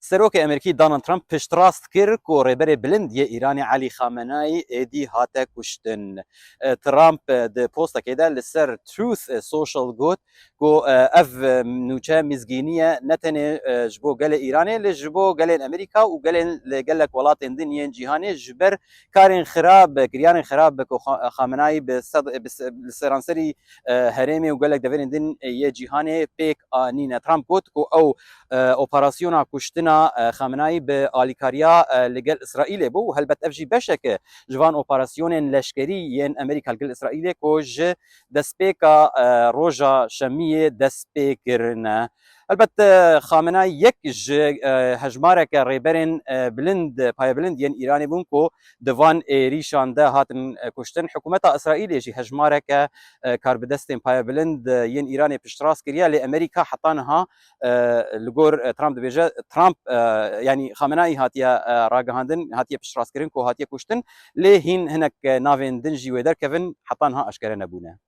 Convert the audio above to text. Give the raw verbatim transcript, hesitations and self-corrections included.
Serokê Amerîkî Donald Trump piştrast kir ku rêberê bilind yê Îranê Elî Xamenayî êdî hate kuştin. E, Trump, e, di postekê de li ser Truth, e, Social got ku, e, ev, e, nûçe mizgînî ye, ne tenê, e, ji bo gelê Îranê, lê ji bo gelên Amerîka û gelên, li gelek welatên din yên cîhanê ji ber karên xirab, kiryanên xirab ku Xa-, Xamenayî bi sed, bi se-, li seranserî, e, herêmê û gelek deverên din, e, yê cîhanê pêk anîne. Trump got ku ew, e, operasyona kuştina, e, Xamenayî bi alîkariya, e, li gel Îsraîlê bû û helbet ev jî beşek e ji van operasyonên leşkerî yên Amerîka li gel Îsraîlê ku ji destpêka, e, roja şemiyê dest pê kirine. Helbet, e, Xamenayî yek ji, e, hejmareke rêberên, e, bilind, payebilind yên Îranê bûn ku di van êrîşan de hatin, e, kuştin. Hikûmeta Îsraîlê jî hejmareke, e, karbidestên payebilind, e, yên Îranê piştrast kiriye, lê Amerîka heta niha, e, li gor, e, Trump dibêje, Trump, e, yanî Xamenayî hatiye, e, ragihandin, hatiye piştrastkirin ku hatiye kuştin, lê hîn hinek, e, navên din jî wê derkevin, heta niha eşkere nebûne.